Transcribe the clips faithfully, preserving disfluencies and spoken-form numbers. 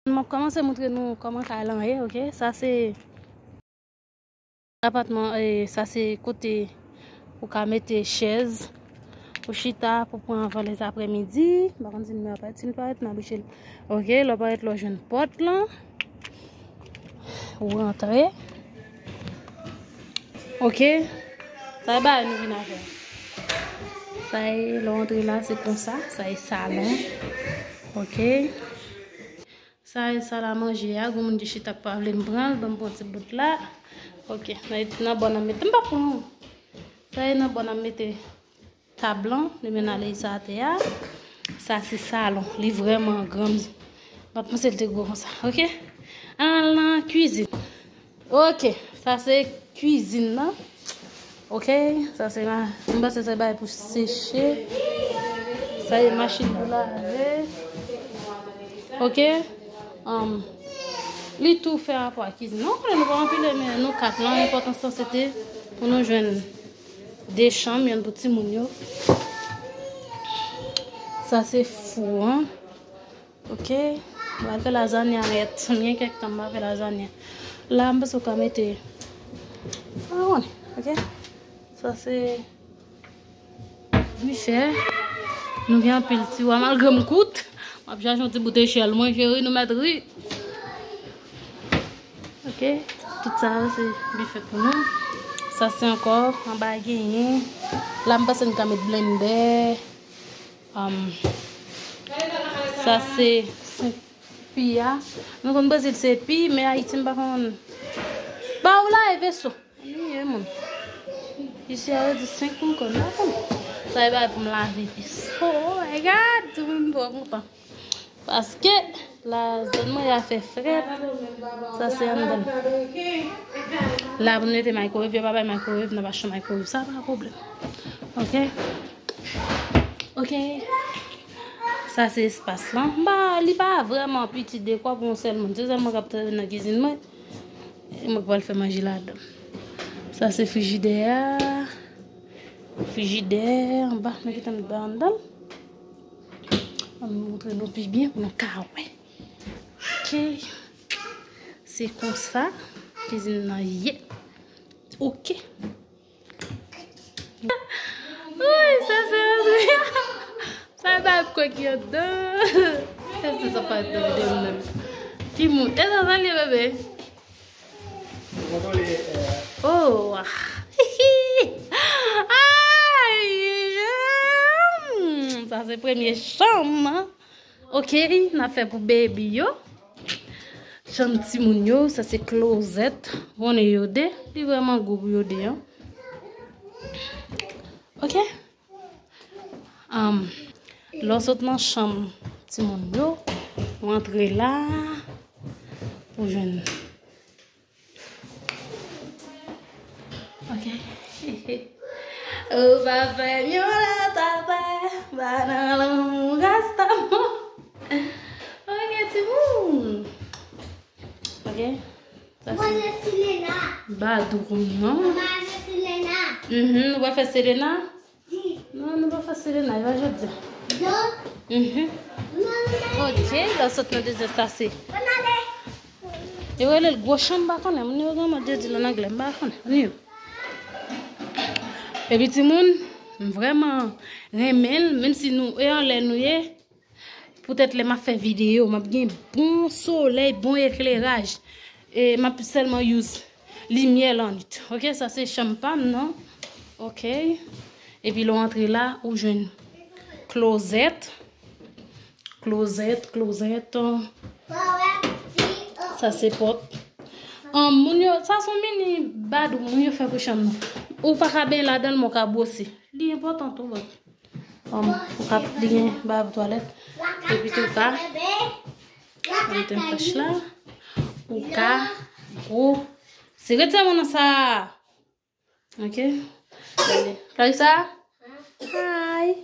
M ap kòmanse montre nou kòman kay lan ye, oke? Sa se apatman, e, sa se kote ou ka mete chèz pou chita, pou pran valèz aprèmidi. M pa konn si m ap parèt, si m parèt, m ap bouche l. Oke, lè w parèt, lè w jwenn pòt lan, ou rantre. Oke, sa e bagay nou vin avè. Sa e, lè w antre la, se konsa, sa e salon. Oke. Sa e sal a manje a, gon moun ki chita k pa vle m pran l, ban m pran ti bout la. Oke, nan, nan bò n ap mete, m pa pran. Sa e nan bò n ap mete tab lan, li mennen ale sa atè a. Sa se salon, li vrèman gran. M pa t panse l te gwo konsa, oke? Ann al nan kwizin. Oke, sa se kwizin nan. Oke, sa se ma-, m panse se bagay pou seche. Sa se machin pou lave. Oke, um, li tou fè rapò ak kwizin nan. Ou konnen nou pa anpile, men nou kat lan, enpòtans lan se te pou nou jwenn de chanm, yonn pou timoun yo. Sa se fou an. Oke. M pral fè lazanya nèt. M gen kèk tan m pa fè lazanya. La, m panse w ka mete. Ah, wè. Oke. Sa se bifè. Nou gen anpil tiwa. Malgre m kout, m ap chache yon ti bout echèl. Mwen, cheri, nou mèt ri. Oke. Tout sa yo se bifè pou nou. Sa se ankò. Anba genyen. La, m panse n ka met blendè. Um, sa se senk pi a. Nou konn Brezil se pi, men Ayiti m pa konn. Ba ou la e veso. Anyen, moun. Isi a yo di senk m konn, m pa konn. Sa e bagay pou m lave veso. Oh my God, tout moun twò kontan. Paske la zòn mwen ya fè frèt. Sa se anndan. La pou n mete microwave, yo pa bay microwave nan machin microwave. Sa pa pwoblèm. Oke. Oke. Sa se espas lan. M pa, li pa vrèman piti dekwa pou yon sèl moun. Se sèl mwen k ap travay nan kizin mwen. E mwen k pral fè manje ladan. Sa se frijidè a. Frijidè anba. Men kite m ba anndan. Ann montre nou pi byen pou nou ka wè. Oke. Se konsa kizin nan ye. Oke. Woy, sa se antre. Sa e bagay pou kwè ki anndan. Èske sa parèt nan videyo m nan? Timoun, e sa sa l ye, bebe? Oh, ah. Ay, sa se premye chanm, hein. Oke, n ap fè pou baby yo. Chanm timoun yo, sa se klozèt. Konnen yo de, li vrèman gwo pou yo de, an. Oke. Um, lè w sot nan chanm timoun yo, ou antre la, ou jwenn Ok. Ou pa fè m yon lòt afè, pa nan lanmou Rasta mò. Ok, timoun. Ok. Sa se Silena. Badou, non? Mama, Silena. Mhm, ou pa fè Selena? Non, nou pa fè Selena, e pa jodi a. Non. Mhm. Ok, lè w sot nan dezè, sa se. Yo rele l gwo chanm, m pa konnen. Moun yo gen mòd yo di l an anglè, m pa konnen. Anyway. Epi timoun, m vrèman renmen l, menm si nou e anlè nou ye. Poutèt lè m ap fè videyo, m ap gen bon solèy, bon ekleraj. E m ap sèlman use limyè lannwit. Ok, sa se chanm pa m nan. Ok. Epi lè w antre la, ou jwenn klozèt. Klozèt, klozèt. Sa se pòt. An, moun yo, sa se yon mini badou moun yo fè pou chanm nan. Ou pa ka benyen ladan l, men w ka bwose. Li enpòtan tou, bòt. An, ou ka, li gen bagay pou twalèt. Epi tou ka, mete m fach la. Ou ka, gwo. Se retire moun nan sa. Ok. Gade. Clarissa? Hi.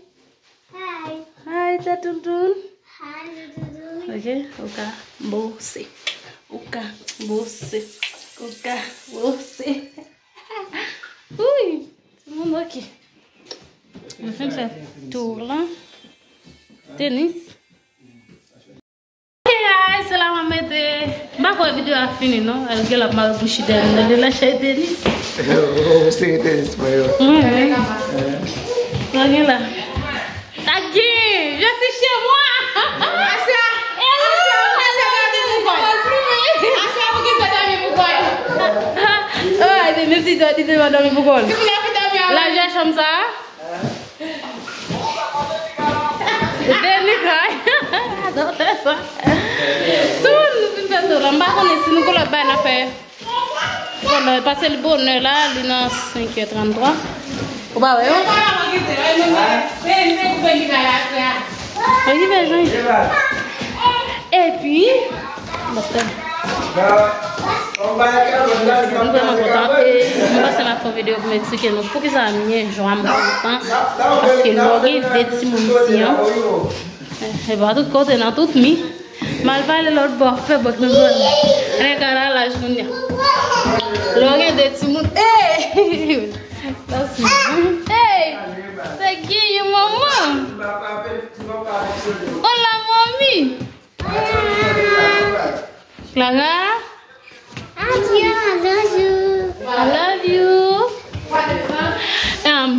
Hi. Hi, tè tountoun. Hi, tè tountoun. Ok. Ou ka bwose. Ou ka bwose. Ou ka bwose. Wi. Timoun, ok. Nou fin fè tou lan. Tenis. Hey guys, se la mwen Videyo a fini, non? Al gen l ap mare bouch li dèyè m nan, li lach ay tenis. Ou sere tenis mwen yo. Mwen menm. Sa gen la. Tagi, je suis chez moi. Asya, Asya, ou kite dòmi pou kò l. Asya, ou kite dòmi pou kò l. Oh, ay, men si dòmi, dòmi pou kò l. Ti moun yo kite dòmi a. Lajè chanm sa. Delikay. Adore sa. Tout moun fin fè tou la. M pa konnen si nou gon lòt bagay n ap fè. Bon, lè pase li bonè la, li nan senkè tranntwa. Ou pa wè yo? Okipe jan. Epi, m vrèman kontan. E m panse m ap fè yon videyo pou m eksplike nou poukisa m ye jwa m kontan. Paske lè w gen de timoun isi an, e pa tout kote, nan tout mi. M al pale lòt bò, fè bòk nan zòn. Nèg a la laj kounye a. Lè w gen de timoun, ey! Hey! Se Guy, manman! Hola, mommy! Clara? Adieu, I love you. I love you. Um,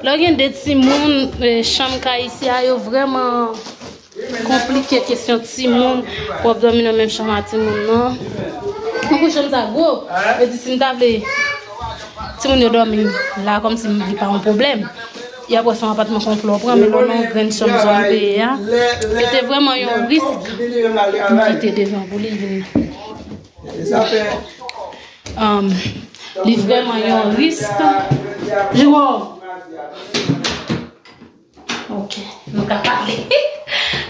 lè w gen de timoun, eh, chanm kay isi a, yo vrèman konplike kesyon timoun, pou w ap dòmi nan menm chanm a timoun nan. Tankou chanm sa gwo, yo di si m ta vle timoun yo dòmi la kòmsi li pa yon pwoblèm. E apre se yon apatman konplè w pran, men lè w nan yon grenn chanm jan m te ye a, se te vrèman yon risk m kite devan pou li vin. Um, li vrèman yon risk. Jerome! Ok, nou ka pale.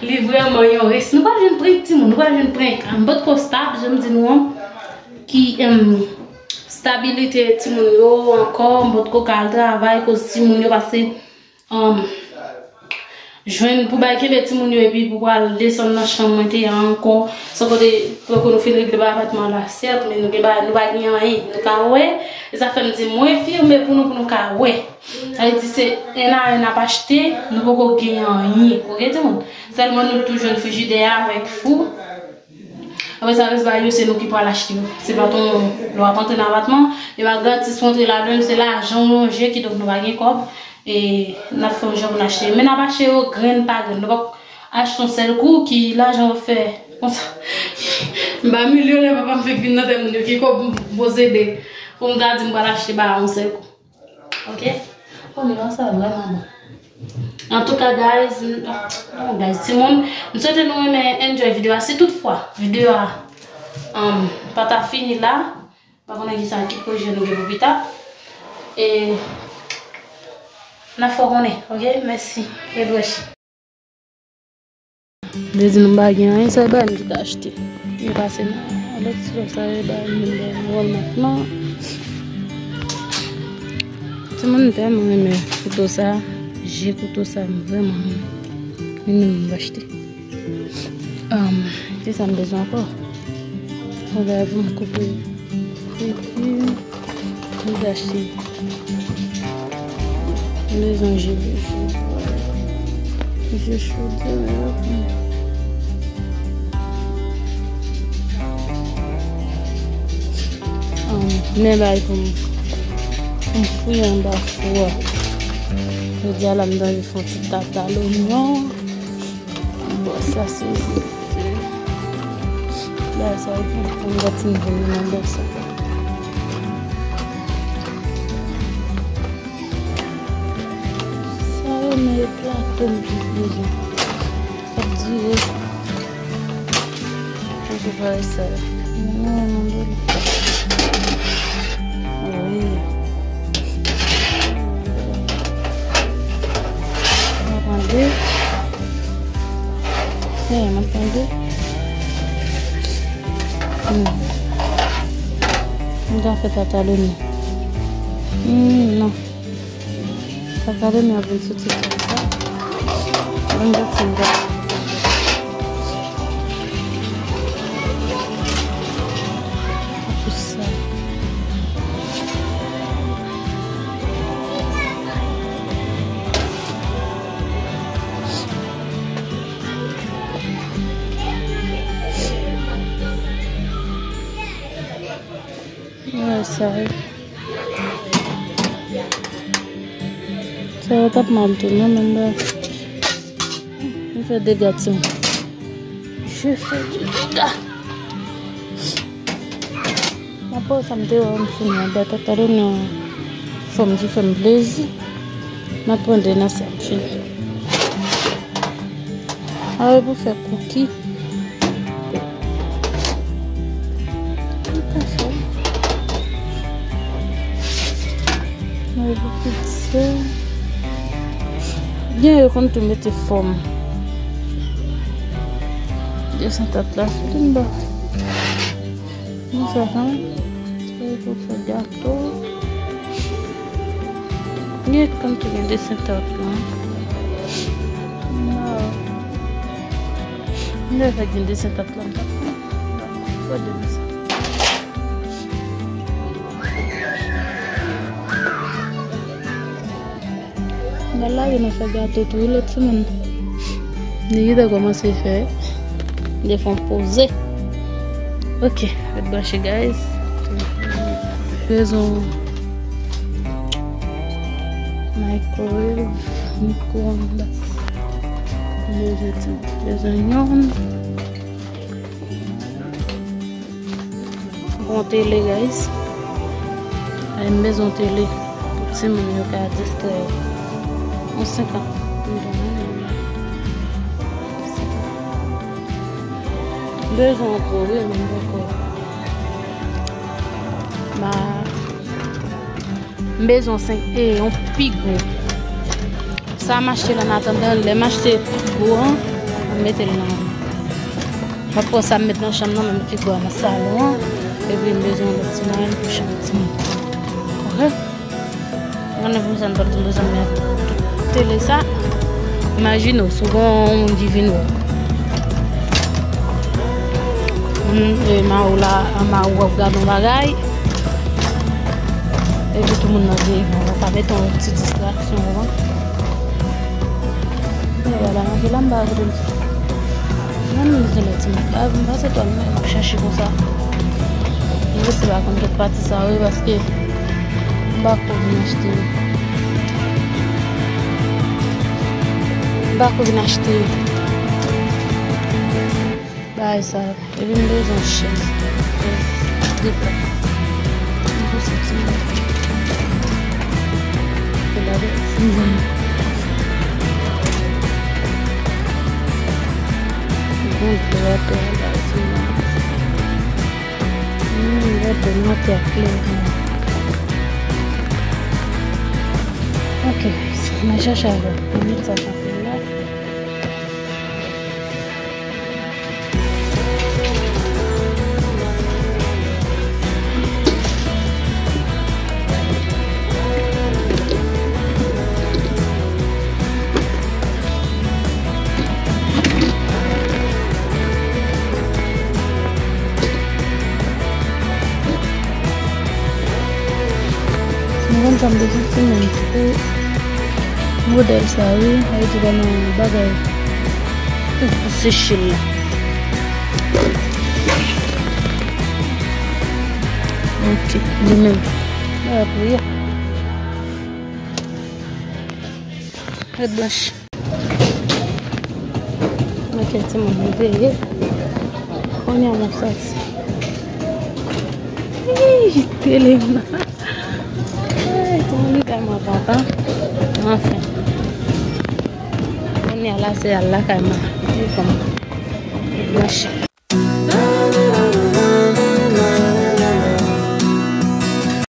Li vrèman yon risk. Nou pral jwenn prank timoun, nou pral jwenn prank. M potko stab, jan m di nou an, ki, em, stabilite timoun yo ankò, m potko ka al travay koz timoun yo pase, em, jwenn pou bay kenbe timoun yo epi pou pral desann nan chanm mwen te ye a ankò. Se yon kote, tankou nou fin regle bagay apatman la, sèt, men nou gen bagay, nou pa gen anyen. Nou ka wè, e sa fè m di mwen filme pou nou, pou nou ka wè. Sa vle di se en a en n ap achte, nou poko gen anyen. Oke, timoun? Sèlman nou toujou jwenn frijidè a avèk fou. Apre sa, rès bagay yo, se nou ki pral achte yo. Se pa ton, lè w ap antre nan apatman, e pa gratis ou antre ladan l, se lajan w lonje, kidonk nou pa gen kòb. E n ap fè yon jan pou n achte. Men n ap achte yo grenn pa grenn. Nou p ap achte yon sèl kou ki lajan w ap fè konsa. M pa milyonè, papa m fèk vin nan tèt moun yo ki kòb m posede. Pou m ta di m pral achte bagay yon sèl kou. Ok? Oh, men sa vrèman bon. Antouka, guys, m, oh, guys, timoun, m swete nou renmen enjoy videyo a. Si toutfwa videyo a, um, pa ta fini la, pa konnen kisa ki pwojè nou gen pou pita. E n ap fè w konnen, ok? Mèsi. Red Wèch. Vle di nou pa gen anyen, sa e bagay m ki ta achte. M pase nan lòt sitwa, sa e bagay m vin nan Walmart lan. Timoun tèlman renmen kouto sa, je kouto sa, m vrèman renmen. Li menm m achte. Um, kisa m bezwen ankò? Yon bagay pou m koupe. Epi, m te achte. M bezwen je, je, je chodi, men yo. Um, men bagay pou m, pou m fouye anba fou a. Jodi a la, m t anvi fè yon ti tata lonyon. Bon, sa se, se, la, sa, e pou m gate m vin nan bò sa. Sa yo, men e plato m plis bezwen. K ap dire. Mwen se pa sa. Non, non, non. Wi. Mwen pran de. Hey, mwen pran de. Hmm. Mwen ka fè tata lonyon. Hmm, non. Sa gade m ap vin soti konsa. Mwen gate m gate. Pou sa. Wè sa wi. Sa yo t ap mal tou non, men ba. M fè dega timoun. Je fais du dégât. M ap pran sa m te wè m fini an. Gade yon fòm ki fè m plezi. M ap pran de nan sa m fini. A wi, pou fè kuki. Tout à fait. Mwen pou pizza. Gen yo konn tou mete fòm. Desantat la sou tout anba. Konsa kanmenm. Se pou fè gato. Gen konn tou gen desantat la. Non. Mwen fè gen desantat la, m pa pran. Fò de sa. Gade la, yo nan fè gato tou, wi, lòt semèn. Li gentan kòmanse fè. Li fè yon poze. Ok, ret branche, guys. Bezwen microwave, micro-ondas. Bezwen ti, bezwen yon. Bon tele, guys. Ay, m bezwen tele pou timoun yo ka distrè yo. Yon senkant. M bezwen yon gwo, wi, men m poko. Ma M bezwen senk, e, yon pi gwo. Sa m achte la, an atandan, lè m achte pi gwo an, m mete l nan. M ap pran sa m met nan chanm nan, men pi gwo a nan salon an. Epi m bezwen yon lòt ti mwayen pou chanm timoun. Ok? Mwen, pou sa, m pral di m bezwen met tele sa. Imajine w, si w gen yon moun ki vin wè w. Moun, e, ma ou la, anba ou ap gade yon bagay. Epi tout moun nan vye, bon, ou ka mete yon ti distraksyon, ou konprann? E vwala, manje la, m pa kote m. Mwen, m bezwen lòt ti moun. A, m pase twa, m ap chache konsa. M resi pa konn tout pati sa, wi, paske m pa ko vin achte. M pa ko vin achte. Bagay sa. Epi m bezwen chèz. Chèz de plas. M pou soti. Se la de. M jwenn. M konn dlo atè a la, se la. Hmm, gade mantè a klere. Ok, mwen chache avè w. Mwen met sa chape la. Mwen konn sa m te soti menm pou modèl sa, wi. Sa vle di ba nan bagay pou seche l la. Ok, li menm. Bagay pou ye. Rèd blanch. Ok, timoun, nou veye. Kounye a m ap soti. Ih, tele m nan. Ay, timoun, li tèlman kontan. Anfen. Kounye a la, se al lakay mwen. Li konn. Rèd blanch.